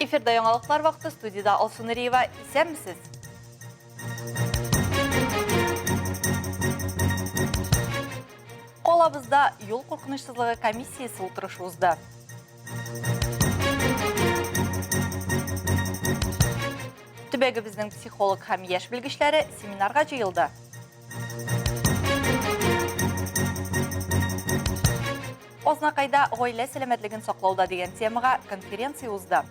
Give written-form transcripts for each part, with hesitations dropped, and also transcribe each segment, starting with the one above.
Эфирда яңалыклар вакыты студиядә Алсу Нуриева. Исәнмесез? Калабызда юл куркынычсызлыгы комиссиясе утырышы узды. Төбәгебезнең психолог һәм яшь белгечләре семинарга җыелды. Азнакайда гаилә сәламәтлеген саклауда дигән темага конференция узды.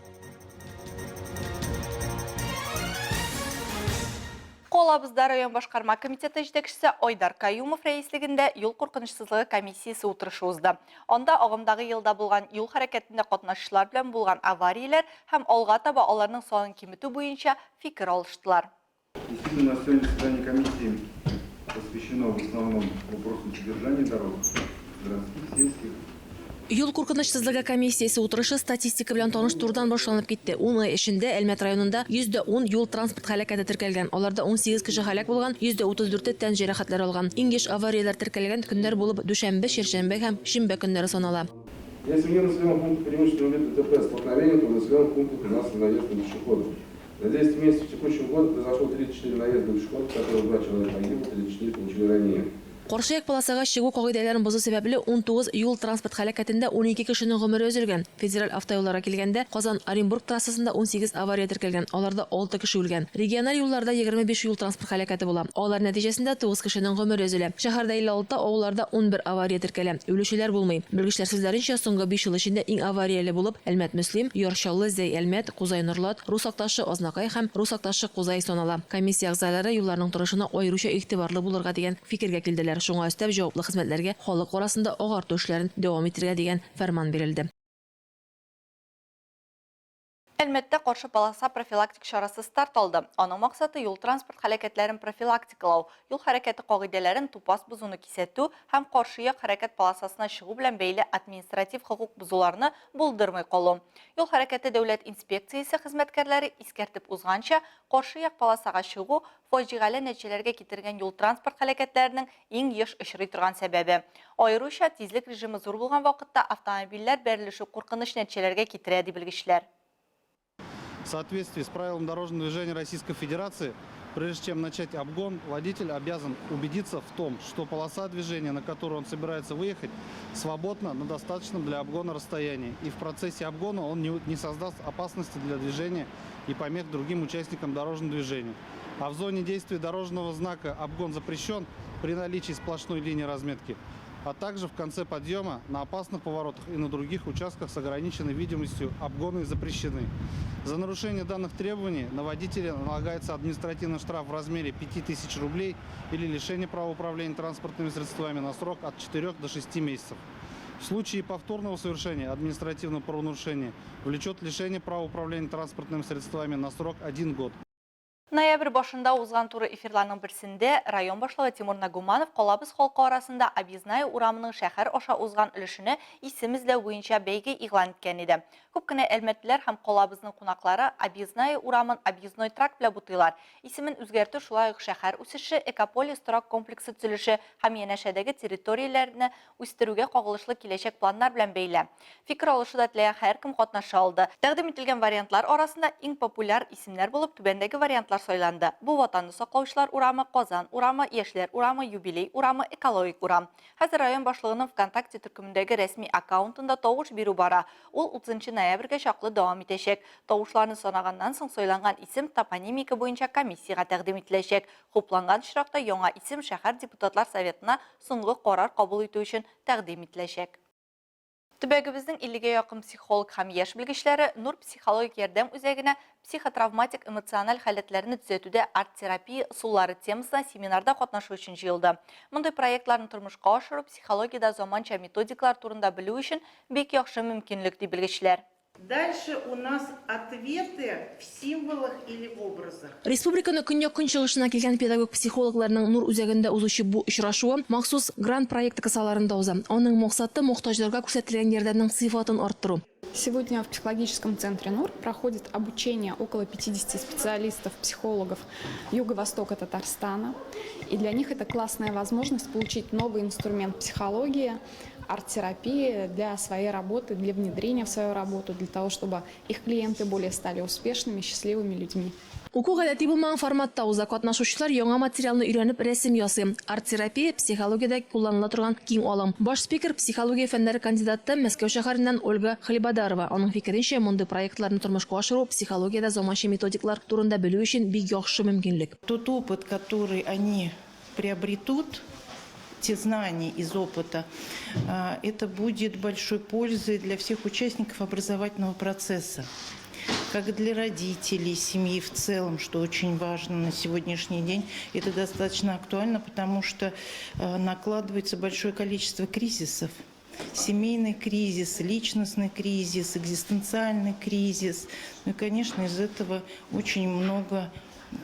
Калабызда район башкарма комитеты җитәкчесе Айдар Каюмов рәислегендә юл куркынычсызлыгы комиссиясе утырышы узды. Анда агымдагы елда булган юл хәрәкәтендә катнашучылар белән булган аварияләр һәм алга таба аларның санын киметү буенча фикер алыштылар. Действительно, у нас сегодня заседание комиссии посвящено в основном вопросам содержания дорог, городских, сельских. Юл куркынычсызлыгы комиссиясе утырышы статистика белән таныштырудан башланып китте. Ун ай эчендә Әлмәт районында 110 юл-транспорт һәлакәте теркәлгән. Аларда 18 кеше һәлак булган, 134-е тән җәрәхәтләре алган. Иң еш аварияләр теркәлгән көннәр булып дүшәмбе, чәршәмбе һәм шимбә көннәре санала. Если вне населенных пунктов преимущественно вид ДТП столкновения, то в населенных пунктах у нас наезд на пешеходов. За 10 месяцев текущего года произошло 34 наезда на пешеходов, в которых 2 человека погибло, 34 получили ранения. Каршы як полосага чыгу кагыйдәләрен бозу сәбәпле, 19 юл-транспорт һәлакәтендә 12 кешенең гомере өзелгән. Федераль автоюлларга килгәндә, Казан-Оренбург трассасында 18 авария теркәлгән, аларда 6 кеше үлгән. Региональ юлларда 25 юл-транспорт һәлакәте була, алар нәтиҗәсендә 9 кешенең гомере өзелә. Шәһәрдә 56, авылларда 11 авария теркәлә. Үлүчеләр булмый. Белгечләр сүзләренчә, соңгы биш ел эчендә иң аварияле булып Әлмәт-Мөслим, Яр Чаллы, Зәй-Әлмәт, Кузай-Норлат, Рус Акташы, Азнакай һәм Рус Акташы, Кузай санала. Комиссия әгъзалары юлларның торышына аеруча игътибарлы булырга дигән фикергә килделәр, шуңа өстәп җаваплы хезмәтләргә халык арасында агарту эшләрен дәвам итергә дигән фәрман бирелде. Әлмәттә каршы полоса профилактик чарасы старт алды. Аның максаты юл-транспорт һәлакәтләрен профилактикалау, юл хәрәкәте кагыйдәләрен тупас бозуны кисәтү һәм каршы як хәрәкәт полосасына чыгу белән бәйле административ хокук бозуларны булдырмый калу. Юл хәрәкәте дәүләт инспекциясе хезмәткәрләре искәртеп узганча, каршы як полосага чыгу, фаҗигале нәтиҗәләргә китергән юл-транспорт һәлакәтләренең иң еш очрый торган сәбәбе. Аеруча, тизлек режимы зур булган вакытта автомобильләр бәрелешү куркыныч нәтиҗәләргә китерә, ди белгечләр. В соответствии с правилами дорожного движения Российской Федерации, прежде чем начать обгон, водитель обязан убедиться в том, что полоса движения, на которую он собирается выехать, свободна на достаточном для обгона расстоянии. И в процессе обгона он не, не создаст опасности для движения и помех другим участникам дорожного движения. А в зоне действия дорожного знака обгон запрещен при наличии сплошной линии разметки а также в конце подъема, на опасных поворотах и на других участках с ограниченной видимостью обгоны запрещены. За нарушение данных требований на водителя налагается административный штраф в размере 5000 рублей или лишение права управления транспортными средствами на срок от 4 до 6 месяцев. В случае повторного совершения административного правонарушения влечет лишение права управления транспортными средствами на срок 1 год. Ноябрь башында узган туры эфирларның берсендә район башлыгы Тимур Нагуманов калабыз халкы арасында Объездная урамының шәһәр аша узган өлешенә исем эзләү буенча бәйге игълан иткән иде. Күп кенә әлмәтлеләр һәм калабызның кунаклары Объездная урамын Объездной тракт белән бутыйлар. Исемен үзгәртү шулай ук шәһәр үсеше, Экополис торак комплексы төзелеше һәм янәшәдәге территорияләрне үстерүгә кагылышлы киләчәк планнар белән бәйле. Фикер алышуда теләгән һәркем катнаша алды. Тәкъдим ителгән вариантлар арасында иң популяр исемнәр булып түбәндәге вариантлар сайланды, бу Ватанны саклаучылар урамы, Казан урамы, Яшьләр урамы, Юбилей урамы, Экологик урам. Хәзер район башлыгының ВКонтакте төркемендәге рәсми аккаунтында тавыш бирү бара, ул 30 ноябрьгә чаклы дәвам итәчәк. Тавышларны санаганнан соң сайланган исем топонимика буенча комиссиягә тәкъдим ителәчәк. Хупланган очракта яңа исем шәһәр депутатлар советына соңгы карар кабул итү өчен тәкъдим ителәчәк. Төбәгебезнең 50 гә якын психолог һәм яшь белгечләре Нур психологик ярдәм үзәгенә психотравматик эмоциональ халәтләрне төзәтүдә арт-терапия ысуллары темасына семинарда катнашу өчен җыелды. Мондый проектларны тормышка ашыру психологиядә заманча методикалар турында белү өчен бик яхшы мөмкинлек, ди белгечләр. Дальше у нас ответы в символах или в образах. Республиканың көньяк-көнчыгышыннан килгән педагог-психологларның Нур үзәгендә узучы бу очрашуы махсус грант проекты кысаларында уза. Аның максаты, мохтаҗларга күрсәтелгән ярдәмнең сыйфатын арттыру. Сегодня в психологическом центре НУР проходит обучение около 50 специалистов, психологов Юго-Востока Татарстана. И для них это классная возможность получить новый инструмент психологии, арт-терапии для своей работы, для внедрения в свою работу, для того, чтобы их клиенты более стали успешными, счастливыми людьми. Уку гадәти булмаган форматта уза. Катнашучылар яңа материалны өйрәнеп рәсем ясый. Арт-терапия, психологиядә кулланыла торган киң алым. Баш спикер, психология фәннәре кандидаты Мәскәү шәһәреннән Ольга Хлебодарова. Аның фикеренчә, мондый проектларны тормышка ашыру психологиядә заманча методиклар турында белү өчен бик яхшы мөмкинлек. Тот опыт, который они приобретут, те знания из опыта, это будет большой пользой для всех участников образовательного процесса, как для родителей, семьи в целом, что очень важно на сегодняшний день. Это достаточно актуально, потому что накладывается большое количество кризисов. Семейный кризис, личностный кризис, экзистенциальный кризис. Ну и, конечно, из этого очень много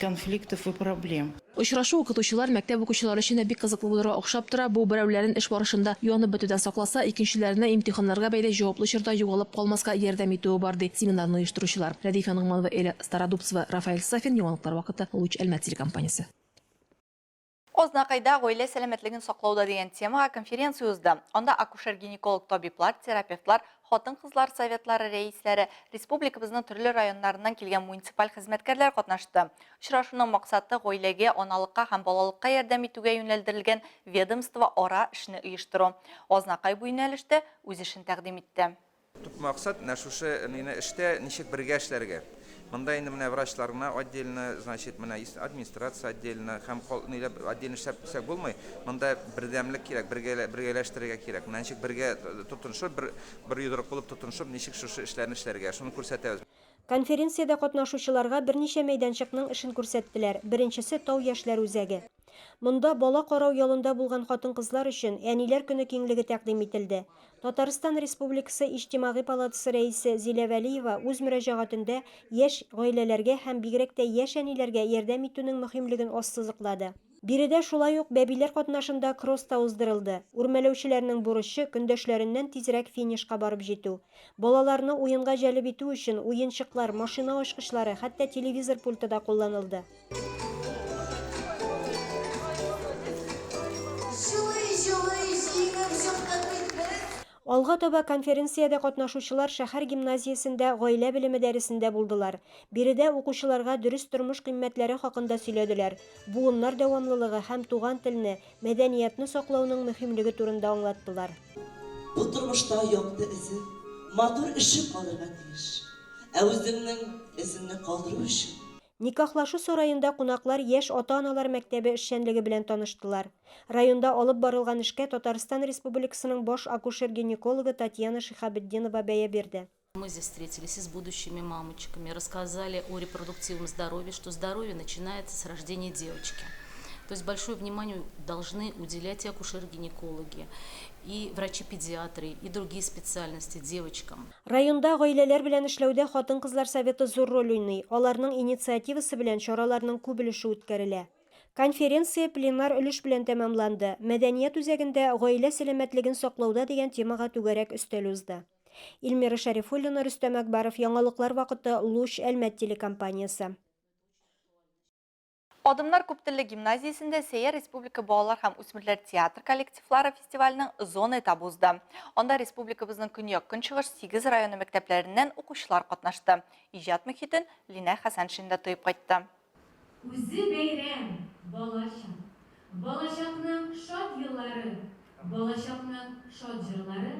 конфликтов и проблем. Очрашу укытучылар, мәктәп укучылары өчен дә бик кызыклы булырга охшап тора. Бу берәүләрен эш барышында янып бетүдән сакласа, икенчеләренә имтиханнарга бәйле җаваплы чорда югалып калмаска ярдәм итүе бар, ди семинарны оештыручылар. Рәдифә Ногманова, Эля Стародубцева, Рафаэль Сафин, Яңалыклар вакыты, Луч Әлмәт телекомпаниясе. Азнакайда гаилә сәламәтлеген саклауда дигән темага конференция узды. Анда акушер-гинеколог табиблар, терапевтлар, хатын-кызлар советлары рәисләре, республикабызның төрле районнарыннан килгән муниципаль хезмәткәрләр катнашты. Очрашуның максаты гаиләгә, аналыкка һәм балалыкка ярдәм итүгә юнәлдерелгән ведомство ара эшне оештыру. Азнакай бу юнәлештә үз эшен тәкъдим итте. Төп максат менә шушы мине эштә ничек бергә эшләргә. Монда инде менә врачлар гына отдельно, значит, менә администрация отдельно һәм ниләп отдельно эшләп дисәк булмый. Монда бердәмлек кирәк, бергә бергәләштерергә кирәк. Менә ничек бергә тотынышып, бер бер йодрык булып тотынышып, ничек шушы эшләрне эшләргә, шуны күрсәтәбез. Конференциядә катнашучыларга берничә мәйданчыкның эшен күрсәттеләр. Беренчесе, Тау яшьләр үзәге. Монда бала карау ялында булган хатын-кызлар өчен Әниләр көне киңлеге тәкъдим ителде. Татарстан Республикасы Иҗтимагый палатасы рәисе Зилә Вәлиева үз мөрәҗәгатендә яшь гаиләләргә һәм бигрәк тә яшь әниләргә ярдәм итүнең мөһимлеген ассызыклады. Биредә шулай ук бәбиләр катнашында кросс та уздырылды. Үрмәләүчеләрнең бурычы, көндәшләреннән тизрәк финишка барып җитү. Балаларны уенга җәлеп итү өчен уенчыклар, машина ачкычлары, хәтта телевизор пульты да кулланылды. Алга таба конференциядә катнашучылар шәһәр гимназиясендә гаилә белеме дәресендә булдылар. Биредә укучыларга дөрес тормыш кыйммәтләре хакында сөйләделәр, буыннар дәвамлылыгы һәм туган телне, мәдәниятне саклауның мөһимлеге турында аңлаттылар. Бу тормышта якты эзе, матур эше калырга тиеш. Ә үзеңнең эзеңне калдыру өчен. Никахлашу сараенда кунаклар яшь ата-аналар мәктәбе эшчәнлеге белән таныштылар. Районда алып барылган эшкә Татарстан Республикасының баш акушер-гинекологы Татьяна Шиһабетдинова бәя бирде. Мы здесь встретились и с будущими мамочками, рассказали о репродуктивном здоровье, что здоровье начинается с рождения девочки. То есть большое внимание должны уделять и акушеры-гинекологи, и врачи-педиатры, и другие специальности девочкам. Районда гаиләләр белән эшләүдә хатын-кызлар советы зур роль уйный, аларның инициативасы белән чараларның күп өлеше үткәрелә. Конференция пленар өлеш белән тәмамланды, мәдәният үзәгендә Гаилә сәламәтлеген саклауда дигән темага түгәрәк өстәл узды. Эльмира Шәрифуллина, Рөстәм Әкбаров, Яңалыклар вакыты, Луч, Әлмәт телекомпаниясе. Адымнар күптелле гимназиясендә Сәйяр республика балалар һәм үсмерләр театр коллективлары фестиваленең зона этабы узды. Анда республикабызның көньяк-көнчыгыш 8 районы мәктәпләреннән укучылар катнашты. Иҗат мөхитен Линә Хәсәншин да тоеп кайтты. Үзе бәйрәм, балачак. Балачакның шат еллары, балачакның шат җырлары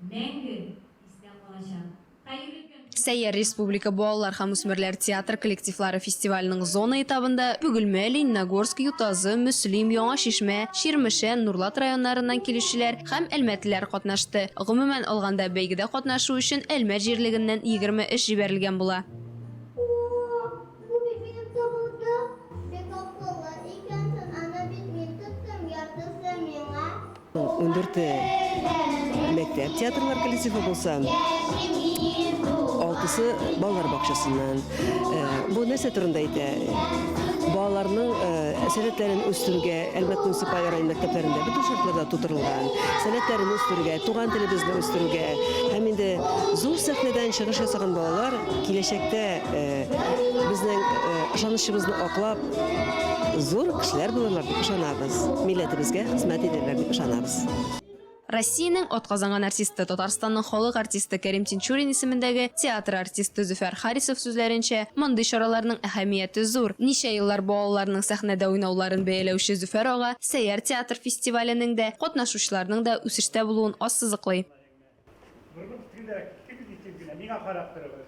мәңге истә калачак. Хәерле көн! Сәйяр республика балалар һәм үсмерләр театр коллективлары фестиваленең зона этабында Бөгелмә, Лениногорск, Ютазы, Мөслим, Яңа Чишмә, Чирмешән, Нурлат районнарыннан килүчеләр һәм әлмәтлеләр катнашты. Гомумән алганда, бәйгедә катнашу өчен Әлмәт җирлегеннән 20 эш җибәрелгән була. О, бу бит минем табутым! Бик акыллы икәнсең, аны бит мин тоттым, яртысы миңа. Ундүрте мәктәп театрлар коллективы булса, 6 Алтысы балалар бакчасыннан. Бу нәрсә турында әйтә? Балаларның сәләтләрен үстерүгә Әлмәт муниципаль район мәктәпләрендә бөтен шартлар да тудырылган. Сәләтләрен үстерүгә, туган телебезне үстерүгә һәм инде зур сәхнәдән чыгыш ясаган балалар киләчәктә безнең ышанычыбызны аклап, зур кешеләр булырлар дип ышанабыз. Милләтебезгә хезмәт итәрләр дип ышанабыз. Россиянең атказанган артисты, Татарстанның халык артисты Кәрим Тинчурин исемендәге театр артисты Зөфәр Харисов сүзләренчә, мондый чараларның әһәмияте зур. Ничә еллар балаларның сәхнәдә уйнауларын бәяләүче Зөфәр ага Сәйяр театр фестиваленең дә, катнашучыларның да үсештә булуын ассызыклый. Борылып тегендәрәк китегез итеп генә, миңа карап торыгыз.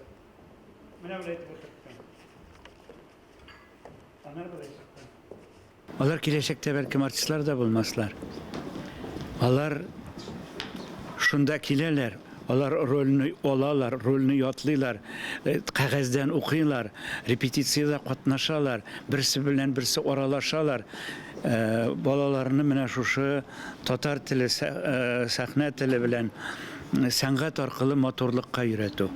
Менә болай итеп утырттым. Аннары болай чыктым. Алар киләчәктә бәлкем артистлар да булмаслар. Алар шунда киләләр, алар рольне алалар, рольне ятлыйлар, э, кәгазьдән укыйлар, репетициядә катнашалар, берсе белән берсе аралашалар. Э, балаларны менә шушы татар теле, э, сәхнә теле белән сәнгать аркылы матурлыкка өйрәтү.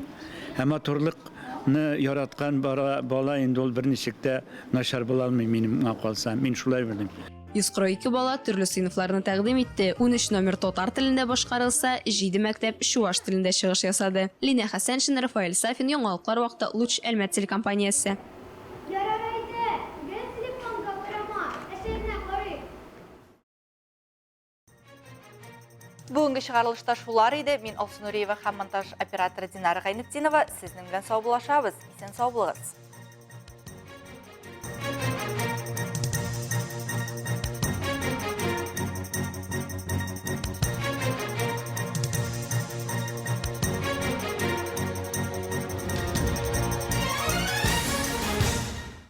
Ә матурлыкны яраткан бала инде ул берничек тә Начар була алмый минем миңа калса. Мин шулай уйлыйм. 142 бала төрле сыйныфларны тәкъдим итте. 13 номер татар телендә башкарылса, җиде мәктәп чуаш телендә чыгыш ясады. Линә Хәсәншина, Рафаэль Сафин, Яңалыклар вакыты, Луч, Әлмәт телекомпаниясе. Ярар әйдә, гел телефонга карама, әсәренә карыйк. Бүгенге чыгарылышта шулар иде. Мин Алсу Нуриева һәм монтаж операторы Динара Гайнетдинова сезнең белән саубуллашабыз. Исән сау булыгыз.